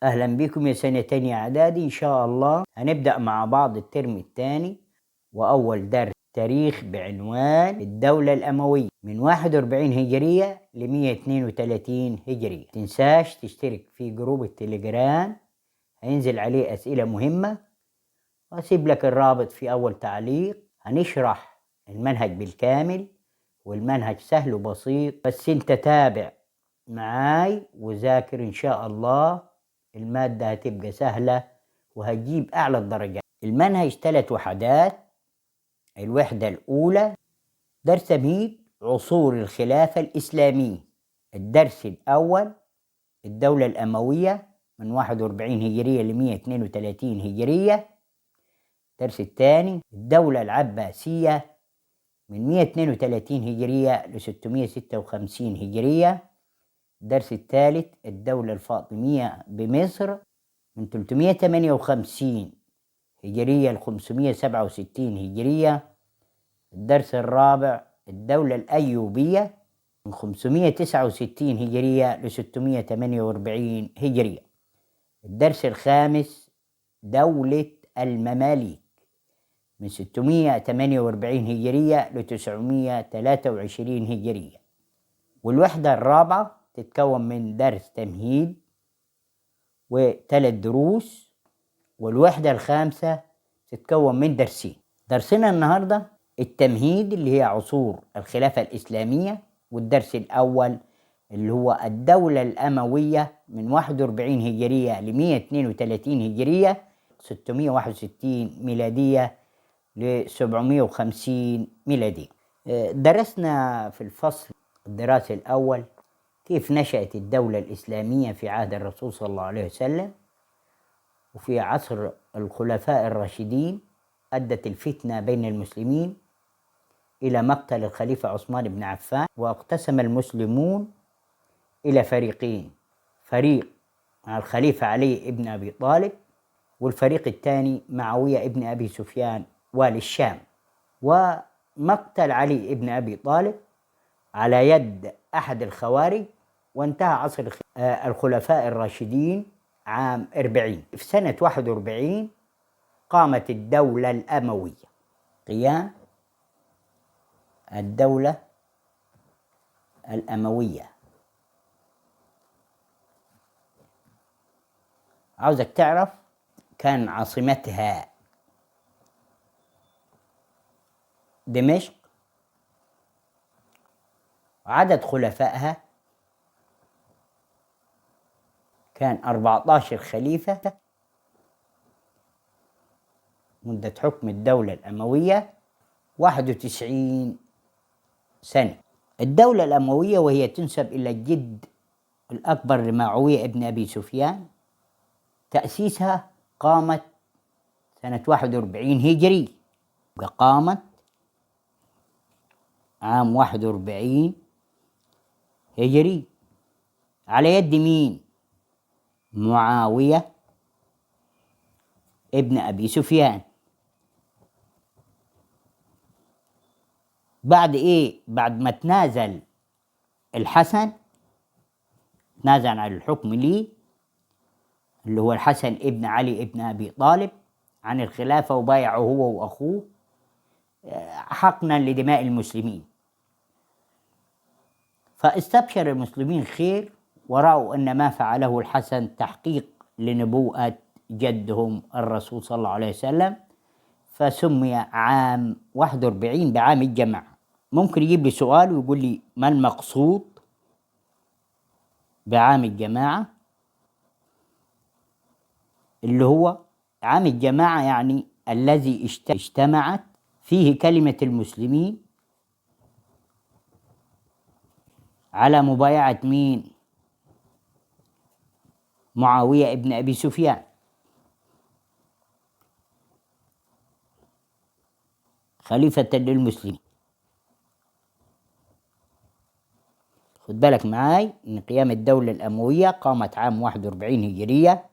أهلا بكم يا سنة تانية إعدادي. إن شاء الله هنبدأ مع بعض الترم الثاني، وأول درس تاريخ بعنوان الدولة الأموية من 41 هجرية ل 132 هجرية. تنساش تشترك في جروب التليجرام، هينزل عليه أسئلة مهمة، وأسيب لك الرابط في أول تعليق. هنشرح المنهج بالكامل، والمنهج سهل وبسيط، بس انت تابع معاي وذاكر إن شاء الله، المادة هتبقى سهلة وهتجيب أعلى الدرجات. المنهج 3 وحدات. الوحدة الأولى درس تمهيد عصور الخلافة الإسلامية. الدرس الأول الدولة الأموية من 41 هجرية ل 132 هجرية. الدرس الثاني الدولة العباسية من 132 هجرية ل 656 هجرية. الدرس الثالث الدولة الفاطمية بمصر من 358 هجرية ل 567 هجرية. الدرس الرابع الدولة الأيوبية من 569 هجرية ل 648 هجرية. الدرس الخامس دولة المماليك من 648 هجرية ل 923 هجرية. والوحدة الرابعة تتكون من درس تمهيد و3 دروس، والوحدة الخامسة تتكون من درسين. درسنا النهاردة التمهيد اللي هي عصور الخلافة الإسلامية، والدرس الأول اللي هو الدولة الأموية من 41 هجرية ل 132 هجرية، 661 ميلادية ل 750 ميلادية. درسنا في الفصل الدراسي الأول كيف نشأت الدولة الإسلامية في عهد الرسول صلى الله عليه وسلم، وفي عصر الخلفاء الراشدين أدت الفتنة بين المسلمين إلى مقتل الخليفة عثمان بن عفان، واقتسم المسلمون إلى فريقين، فريق مع الخليفة علي بن أبي طالب، والفريق الثاني معاوية بن أبي سفيان والي الشام. ومقتل علي بن أبي طالب على يد أحد الخوارج، وانتهى عصر الخلفاء الراشدين عام 40. في سنة 41 قامت الدولة الأموية. قيام الدولة الأموية، عاوزك تعرف كان عاصمتها دمشق، عدد خلفائها كان 14 خليفة. مدة حكم الدولة الأموية 91 سنة. الدولة الأموية وهي تنسب إلى الجد الأكبر لمعاوية ابن أبي سفيان، تأسيسها قامت سنة 41 هجري، قامت عام 41 هجري على يد مين؟ معاوية ابن أبي سفيان. بعد إيه؟ بعد ما تنازل الحسن، تنازل عن الحكم ليه اللي هو الحسن ابن علي ابن أبي طالب عن الخلافة، وبايعه هو وأخوه حقنا لدماء المسلمين. فاستبشر المسلمين خير، ورأوا أن ما فعله الحسن تحقيق لنبوءة جدهم الرسول صلى الله عليه وسلم، فسمي عام 41 بعام الجماعة. ممكن يجيب لي سؤال ويقول لي ما المقصود بعام الجماعة؟ اللي هو عام الجماعة يعني الذي اجتمعت فيه كلمة المسلمين على مبايعة مين؟ معاوية ابن أبي سفيان خليفة للمسلمين. خد بالك معاي إن قيام الدولة الأموية قامت عام 41 هجرية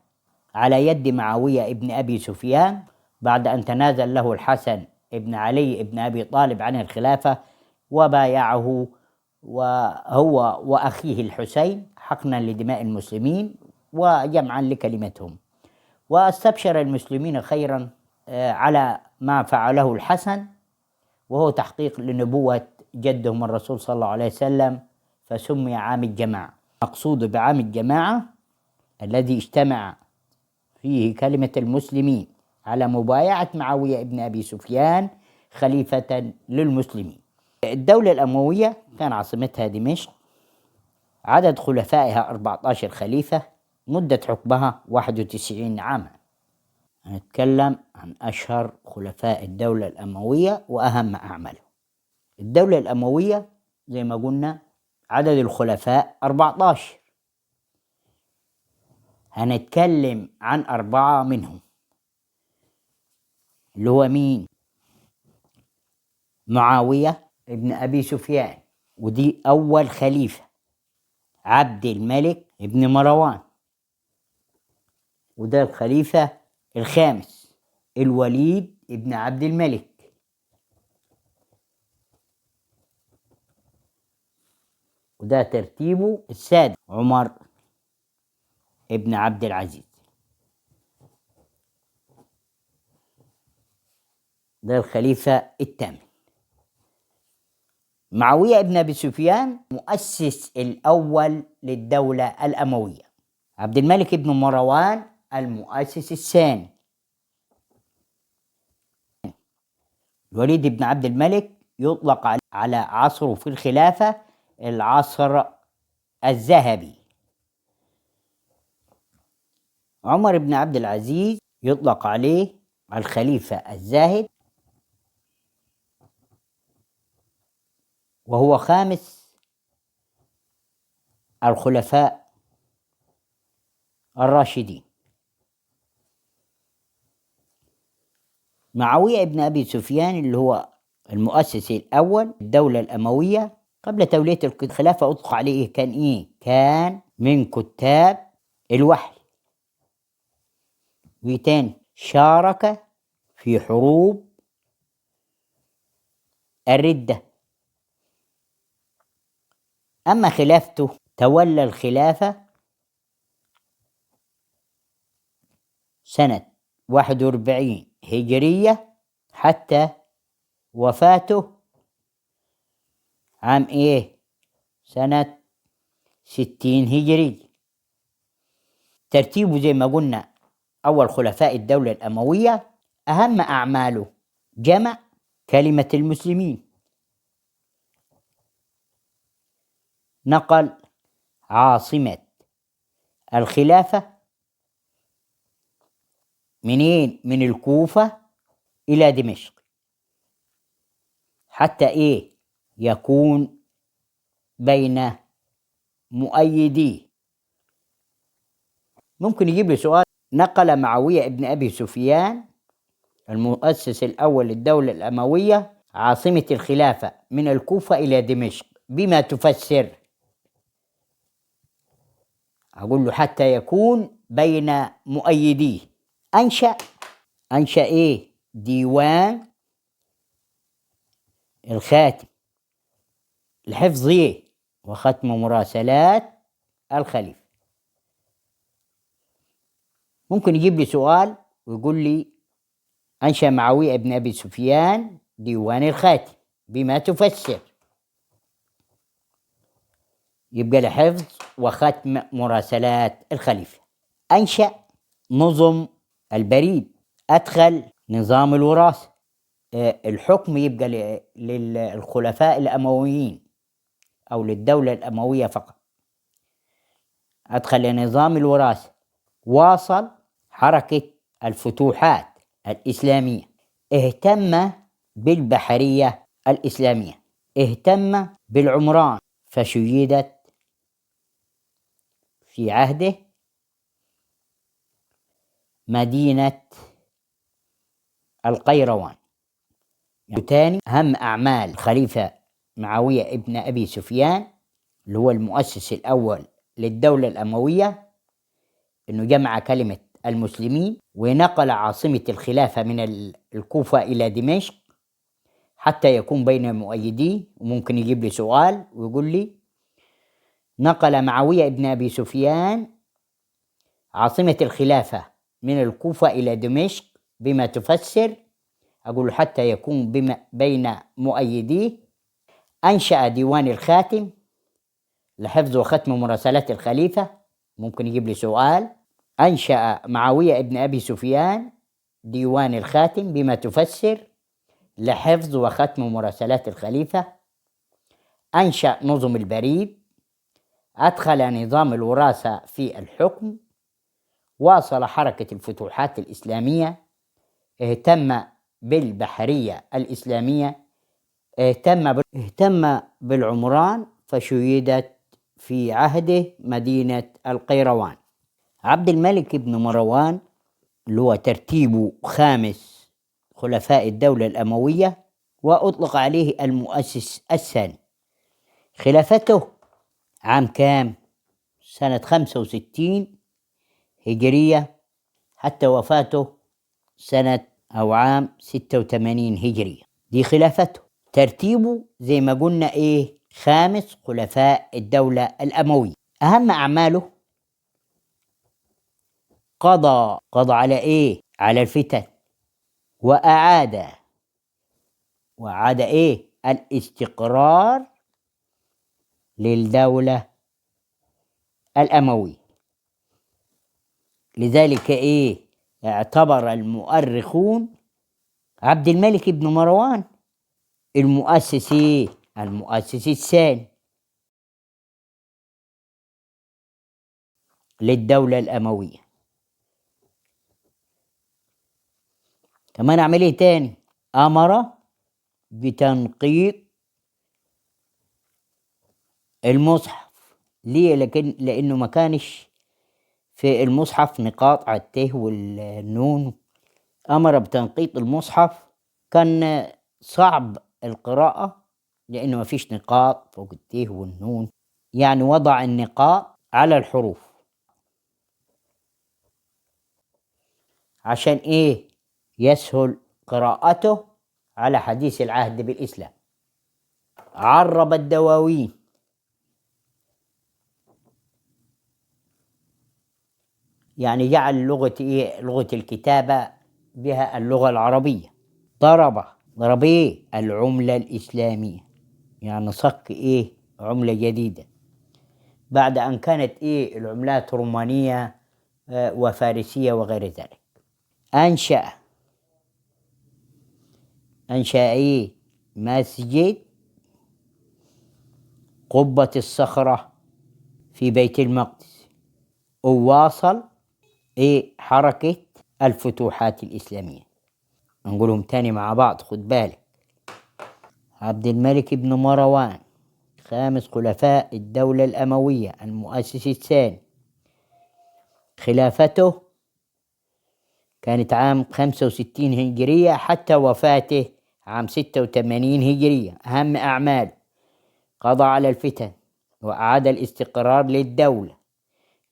على يد معاوية ابن أبي سفيان بعد أن تنازل له الحسن ابن علي ابن أبي طالب عن الخلافة وبايعه وهو وأخيه الحسين حقنا لدماء المسلمين. وجمعا لكلمتهم. واستبشر المسلمين خيرا على ما فعله الحسن، وهو تحقيق لنبوة جدهم الرسول صلى الله عليه وسلم، فسمي عام الجماعة. مقصود بعام الجماعة الذي اجتمع فيه كلمة المسلمين على مبايعة معاوية ابن أبي سفيان خليفة للمسلمين. الدولة الأموية كان عاصمتها دمشق، عدد خلفائها 14 خليفة، مدة حكمها 91 عاما. هنتكلم عن أشهر خلفاء الدولة الأموية وأهم أعمالهم. الدولة الأموية زي ما قلنا عدد الخلفاء 14، هنتكلم عن 4 منهم، اللي هو مين؟ معاوية ابن أبي سفيان، ودي أول خليفة. عبد الملك ابن مروان، وده الخليفة الخامس. الوليد ابن عبد الملك، وده ترتيبه السادس. عمر ابن عبد العزيز، ده الخليفة الثامن. معاوية ابن أبي سفيان مؤسس الأول للدولة الأموية. عبد الملك ابن مروان المؤسس الثاني. الوليد بن عبد الملك يطلق على عصره في الخلافة العصر الذهبي. عمر بن عبد العزيز يطلق عليه الخليفة الزاهد، وهو خامس الخلفاء الراشدين. معاوية ابن أبي سفيان اللي هو المؤسس الأول الدولة الأموية قبل تولية الخلافة أطلق عليه كان إيه؟ كان من كتاب الوحي. وتاني شارك في حروب الردة. أما خلافته تولى الخلافة سنة 41 هجرية حتى وفاته عام إيه؟ سنة 60 هجرية. ترتيبه زي ما قلنا أول خلفاء الدولة الأموية. أهم أعماله جمع كلمة المسلمين، نقل عاصمة الخلافة منين؟ من الكوفة إلى دمشق حتى إيه؟ يكون بين مؤيديه. ممكن يجيب لي سؤال: نقل معاوية ابن أبي سفيان المؤسس الأول للدولة الأموية عاصمة الخلافة من الكوفة إلى دمشق، بما تفسر؟ أقول له حتى يكون بين مؤيديه. أنشأ إيه؟ ديوان الخاتم الحفظ إيه؟ وختم مراسلات الخليفة. ممكن يجيب لي سؤال ويقول لي أنشأ معاوية ابن أبي سفيان ديوان الخاتم بما تفسر، يبقى لحفظ وختم مراسلات الخليفة. أنشأ نظم البريد، أدخل نظام الوراثة. الحكم يبقى للخلفاء الأمويين أو للدولة الأموية فقط. أدخل نظام الوراثة، واصل حركة الفتوحات الإسلامية، اهتم بالبحرية الإسلامية، اهتم بالعمران، فشيدت في عهده مدينة القيروان. وثاني أهم أعمال الخليفة معاوية ابن أبي سفيان اللي هو المؤسس الأول للدولة الأموية إنه جمع كلمة المسلمين ونقل عاصمة الخلافة من الكوفة إلى دمشق حتى يكون بين مؤيديه. وممكن يجيب لي سؤال ويقول لي نقل معاوية ابن أبي سفيان عاصمة الخلافة من الكوفة إلى دمشق بما تفسر؟ أقول حتى يكون بما بين مؤيديه. أنشأ ديوان الخاتم لحفظ وختم مراسلات الخليفة، ممكن يجيب لي سؤال. أنشأ معاوية ابن أبي سفيان ديوان الخاتم بما تفسر لحفظ وختم مراسلات الخليفة. أنشأ نظم البريد، أدخل نظام الوراثة في الحكم، واصل حركة الفتوحات الإسلامية، اهتم بالبحرية الإسلامية، اهتم بالعمران، فشيدت في عهده مدينة القيروان. عبد الملك بن مروان اللي هو ترتيبه خامس خلفاء الدولة الأموية، وأطلق عليه المؤسس الثاني. خلافته عام كام؟ سنة 65 هجرية حتى وفاته سنة أو عام 86 هجرية. دي خلافته. ترتيبه زي ما قلنا إيه؟ خامس خلفاء الدولة الأموية. أهم أعماله قضى على إيه؟ على الفتن، وأعاد إيه؟ الاستقرار للدولة الأموية. لذلك إيه؟ اعتبر المؤرخون عبد الملك بن مروان المؤسس إيه؟ المؤسس الثاني للدولة الأموية. كمان أعمل إيه تاني؟ أمر بتنقيط المصحف. ليه؟ لكن لأنه ما كانش في المصحف نقاط على الته والنون. أمر بتنقيط المصحف، كان صعب القراءة لأنه ما فيش نقاط فوق الته والنون، يعني وضع النقاط على الحروف عشان إيه؟ يسهل قراءته على حديث العهد بالإسلام. عرب الدواوين، يعني جعل لغة إيه؟ لغة الكتابة بها اللغة العربية. ضرب إيه؟ العملة الإسلامية، يعني صك إيه؟ عملة جديدة بعد أن كانت إيه؟ العملات رومانية وفارسية وغير ذلك. أنشأ إيه؟ مسجد قبة الصخرة في بيت المقدس، وواصل إيه؟ حركة الفتوحات الإسلامية. نقولهم تاني مع بعض، خد بالك. عبد الملك بن مروان خامس خلفاء الدولة الأموية المؤسس الثاني، خلافته كانت عام 65 هجرية حتى وفاته عام 86 هجرية. أهم أعماله قضى على الفتن وأعاد الاستقرار للدولة،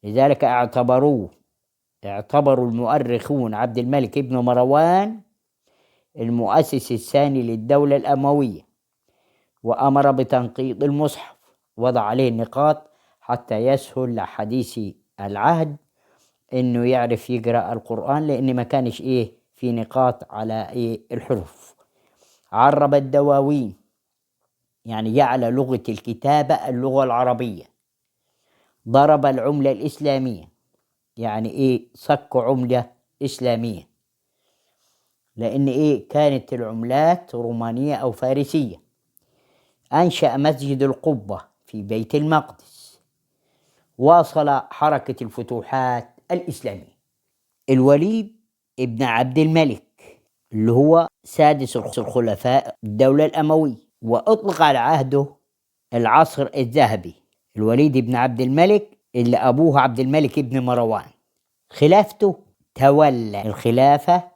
لذلك اعتبروا المؤرخون عبد الملك بن مروان المؤسس الثاني للدولة الأموية، وأمر بتنقيط المصحف، وضع عليه النقاط حتى يسهل لحديث العهد إنه يعرف يقرأ القرآن، لأن ما كانش إيه في نقاط على إيه الحروف. عرب الدواوين، يعني جعل لغة الكتابة اللغة العربية. ضرب العملة الإسلامية، يعني إيه؟ صك عملة إسلامية، لأن إيه؟ كانت العملات رومانية أو فارسية. أنشأ مسجد القبة في بيت المقدس، واصل حركة الفتوحات الإسلامية. الوليد ابن عبد الملك اللي هو سادس الخلفاء الدولة الأموية، وأطلق على عهده العصر الذهبي. الوليد ابن عبد الملك اللي أبوه عبد الملك ابن مروان، خلافته تولى الخلافة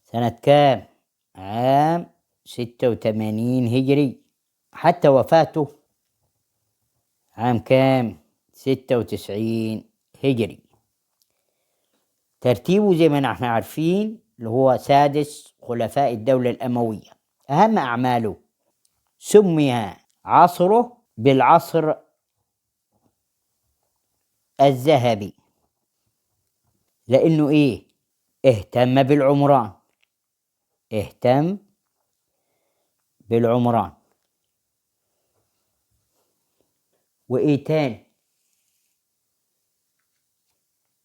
سنة كام؟ عام 86 هجري حتى وفاته عام كام؟ 96 هجري. ترتيبه زي ما نحن عارفين اللي هو سادس خلفاء الدولة الأموية. أهم أعماله سمي عصره بالعصر الذهبي. لأنه إيه؟ اهتم بالعمران، اهتم بالعمران. وإيه تاني؟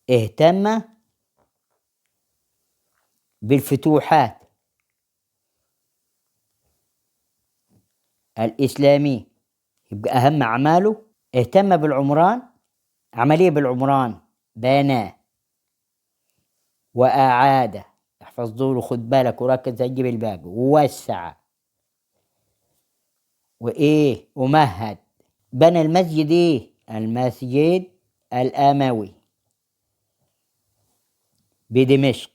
اهتم بالفتوحات الإسلامية. يبقى أهم أعماله اهتم بالعمران، عملية بالعمران، بنى وأعاد، احفظ دول وخد بالك وركز هتجيب الباقي، ووسع وإيه؟ ومهد. بنى المسجد إيه؟ المسجد الأموي بدمشق.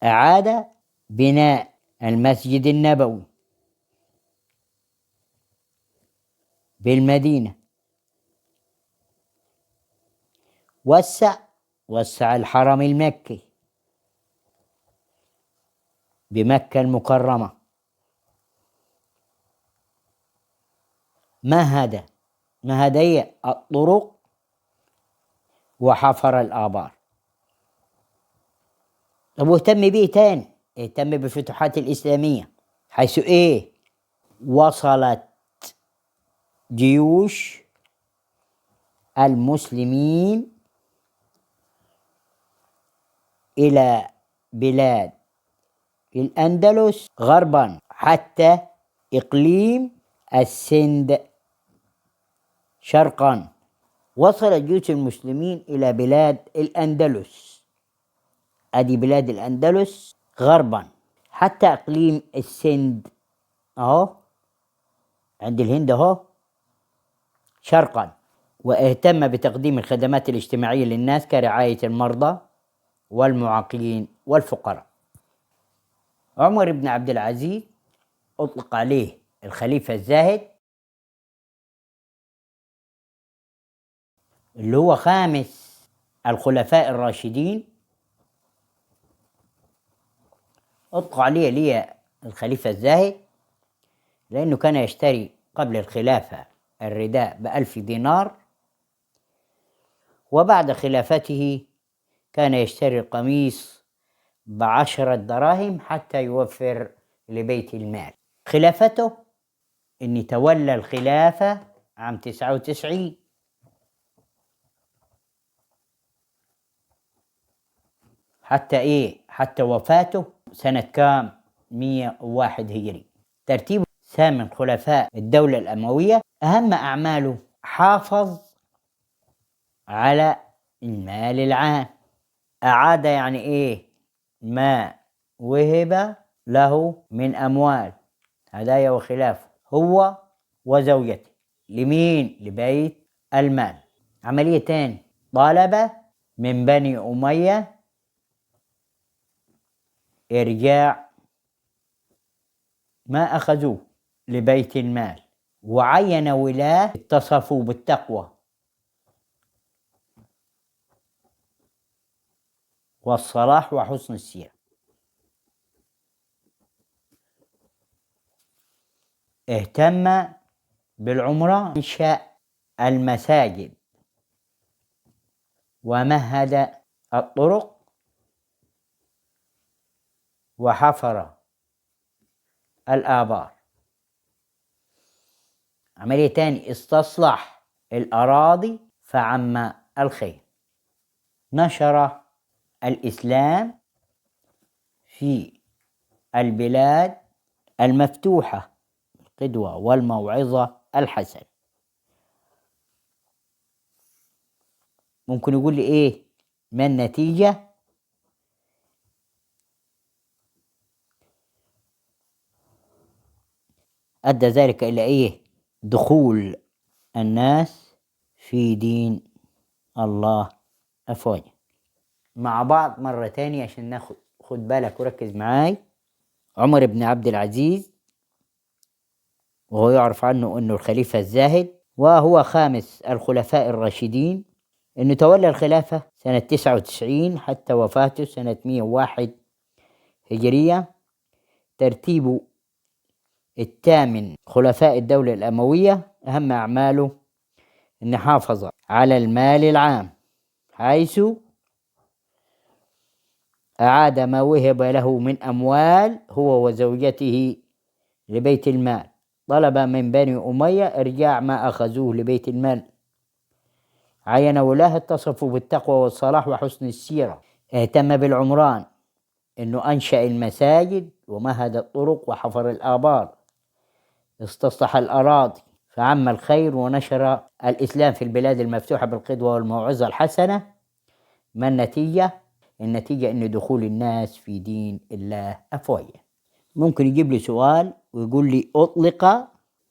أعاد بناء المسجد النبوي بالمدينة. وسع الحرم المكي بمكة المكرمة. مهد إيه؟ الطرق وحفر الآبار. طب واهتم بيه تاني؟ اهتم بالفتوحات الإسلامية، حيث إيه؟ وصلت جيوش المسلمين إلى بلاد الأندلس غربا حتى إقليم السند شرقا. وصلت جيوش المسلمين إلى بلاد الأندلس، أدي بلاد الأندلس غربا حتى إقليم السند أهو عند الهند أهو شرقا. واهتم بتقديم الخدمات الاجتماعية للناس كرعاية المرضى والمعاقين والفقراء. عمر بن عبد العزيز أطلق عليه الخليفة الزاهد، اللي هو خامس الخلفاء الراشدين. أطلق عليه ليه الخليفة الزاهد؟ لأنه كان يشتري قبل الخلافة الرداء ب1000 دينار، وبعد خلافته كان يشتري القميص ب10 دراهم حتى يوفر لبيت المال. خلافته إن تولى الخلافة عام 99. حتى إيه؟ حتى وفاته سنة كام؟ 101 هجري. ترتيب ثامن خلفاء الدولة الأموية. أهم أعماله حافظ على المال العام، أعاد يعني إيه؟ ما وهب له من أموال هدايا وخلافه هو وزوجته، لمين؟ لبيت المال. عملية تاني، طالب من بني أمية إرجاع ما أخذوه لبيت المال، وعين ولاة اتصفوا بالتقوى والصلاح وحسن السيرة. اهتم بالعمرة، إنشاء المساجد، ومهد الطرق، وحفر الآبار. عملية تاني، استصلح الأراضي فعم الخير. نشر الإسلام في البلاد المفتوحة، القدوة والموعظة الحسنة. ممكن يقول لي إيه ما النتيجة؟ أدى ذلك إلى إيه؟ دخول الناس في دين الله أفواجا. مع بعض مرة تانية عشان ناخد، خد بالك وركز معاي. عمر بن عبد العزيز، وهو يعرف عنه أنه الخليفة الزاهد، وهو خامس الخلفاء الراشدين، أنه تولى الخلافة سنة 99 حتى وفاته سنة 101 هجرية. ترتيبه الثامن خلفاء الدولة الأموية. أهم أعماله أن حافظ على المال العام، حيث أعاد ما وهب له من أموال هو وزوجته لبيت المال. طلب من بني أمية إرجاع ما أخذوه لبيت المال. عين ولاة اتصفوا بالتقوى والصلاح وحسن السيرة. اهتم بالعمران، أنه أنشأ المساجد ومهد الطرق وحفر الآبار، استصلح الأراضي، فعم الخير ونشر الإسلام في البلاد المفتوحة بالقدوة والموعظة الحسنة. ما النتيجة؟ النتيجة أن دخول الناس في دين الله أفواجا. ممكن يجيب لي سؤال ويقول لي أطلق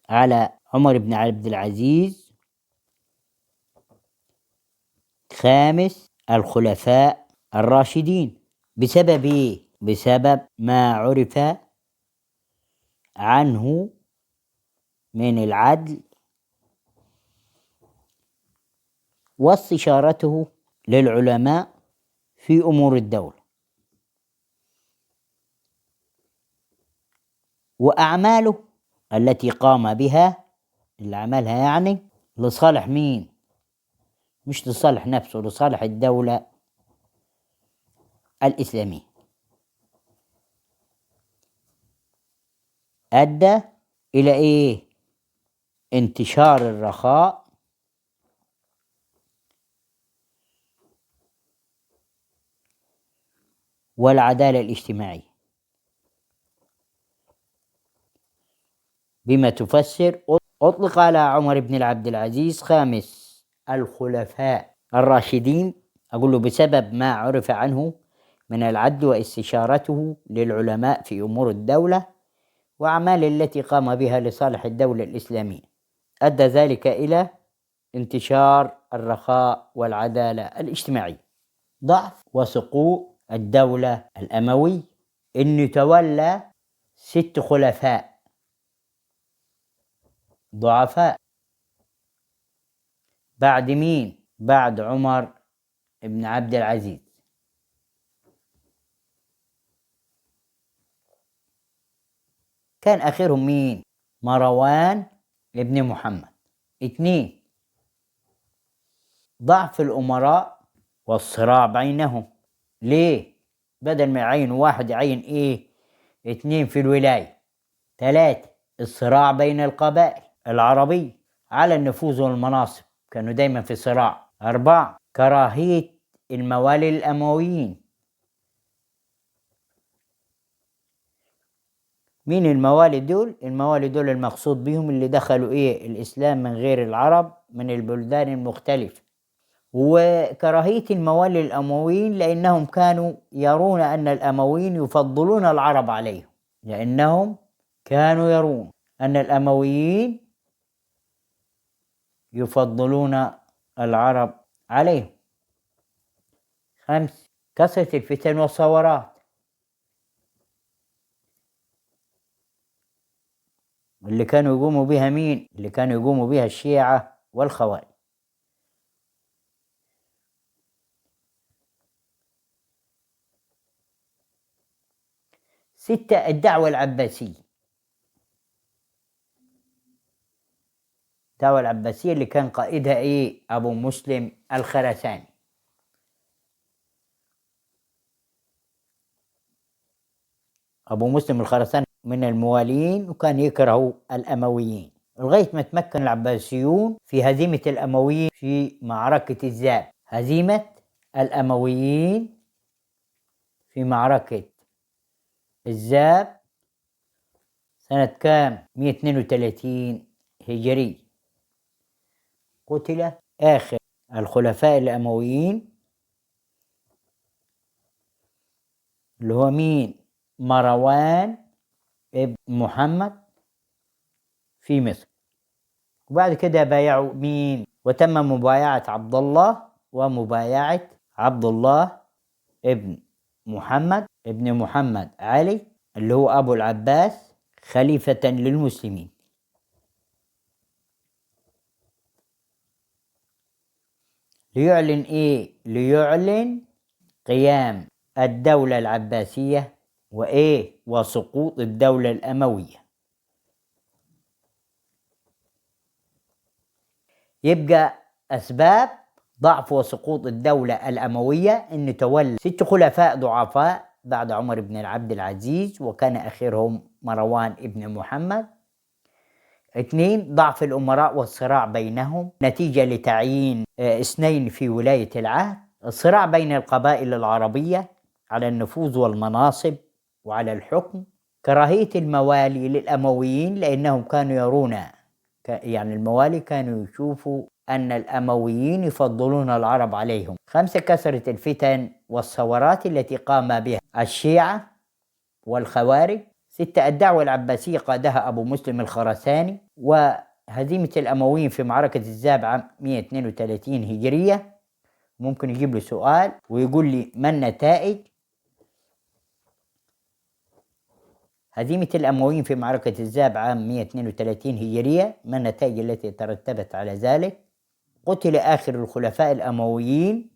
على عمر بن عبد العزيز خامس الخلفاء الراشدين بسبب إيه؟ بسبب ما عرف عنه من العدل واستشارته للعلماء في أمور الدولة وأعماله التي قام بها، اللي عملها يعني لصالح مين؟ مش لصالح نفسه، لصالح الدولة الإسلامية. أدى إلى إيه؟ انتشار الرخاء والعدالة الاجتماعية، بما تفسر أطلق على عمر بن عبد العزيز خامس الخلفاء الراشدين، أقول له بسبب ما عرف عنه من العدل واستشارته للعلماء في أمور الدولة وأعمال التي قام بها لصالح الدولة الإسلامية، أدى ذلك إلى انتشار الرخاء والعدالة الاجتماعية. ضعف وسقوط الدولة الأموي، إن تولى 6 خلفاء ضعفاء بعد مين؟ بعد عمر بن عبد العزيز. كان آخرهم مين؟ مروان ابن محمد. 2، ضعف الأمراء والصراع بينهم. ليه؟ بدل ما يعين واحد يعين إيه؟ 2 في الولاية. 3، الصراع بين القبائل العربية على النفوذ والمناصب، كانوا دايما في صراع. 4، كراهية الموالي الأمويين. مين الموالي دول؟ الموالي دول المقصود بهم اللي دخلوا إيه؟ الإسلام من غير العرب من البلدان المختلفة. وكراهية الموالي الأمويين لأنهم كانوا يرون أن الأمويين يفضلون العرب عليهم، لأنهم كانوا يرون أن الأمويين يفضلون العرب عليهم. 5، كثرة الفتن والثورات اللي كانوا يقوموا بها مين؟ اللي كانوا يقوموا بها الشيعة والخوارج. 6، الدعوة العباسية. الدعوة العباسية اللي كان قائدها إيه؟ أبو مسلم الخراساني. أبو مسلم الخراساني من الموالين وكان يكره الأمويين، لغاية ما تمكن العباسيون في هزيمة الأمويين في معركة الزاب. هزيمة الأمويين في معركة الزاب سنة كام؟ 132 هجري. قتل آخر الخلفاء الأمويين اللي هو مين؟ مروان ابن محمد في مصر. وبعد كده بايعوا مين؟ وتم مبايعة عبد الله ومبايعة عبد الله ابن محمد ابن محمد علي اللي هو أبو العباس خليفة للمسلمين. ليعلن إيه؟ ليعلن قيام الدولة العباسية وإيه؟ وسقوط الدولة الأموية. يبقى أسباب ضعف وسقوط الدولة الأموية أن تولى 6 خلفاء ضعفاء بعد عمر بن عبد العزيز، وكان آخرهم مروان بن محمد. 2، ضعف الأمراء والصراع بينهم نتيجة لتعيين 2 في ولاية العهد. الصراع بين القبائل العربية على النفوذ والمناصب وعلى الحكم. كراهية الموالي للأمويين، لأنهم كانوا يرون يعني الموالي كانوا يشوفوا أن الأمويين يفضلون العرب عليهم. 5، كثرة الفتن والثورات التي قام بها الشيعة والخوارج. 6، الدعوة العباسية قادها أبو مسلم الخراساني، وهزيمة الأمويين في معركة الزاب عام 132 هجرية. ممكن يجيب لي سؤال ويقول لي ما النتائج؟ هزيمة الأمويين في معركة الزاب عام 132 هجرية، ما النتائج التي ترتبت على ذلك؟ قتل آخر الخلفاء الأمويين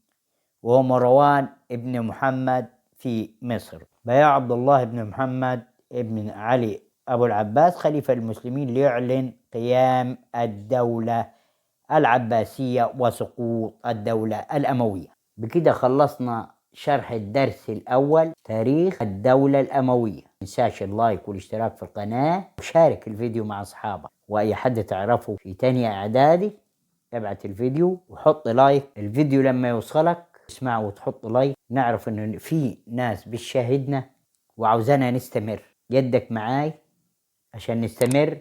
وهو مروان ابن محمد في مصر. بايع عبد الله بن محمد ابن علي أبو العباس خليفة المسلمين ليعلن قيام الدولة العباسية وسقوط الدولة الأموية. بكده خلصنا شرح الدرس الأول، تاريخ الدولة الأموية. متنساش اللايك والاشتراك في القناة، وشارك الفيديو مع أصحابك وأي حد تعرفه في تانية إعدادي. ابعت الفيديو وحط لايك. الفيديو لما يوصلك اسمعه وتحط لايك، نعرف إنه في ناس بتشاهدنا وعاوزانا نستمر. يدك معاي عشان نستمر،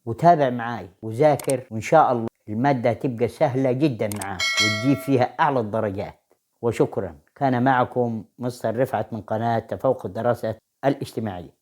وتابع معاي وذاكر، وإن شاء الله المادة تبقى سهلة جدا معاك وتجيب فيها أعلى الدرجات. وشكرا. كان معكم مستر رفعت من قناة تفوق الدراسات الاجتماعية.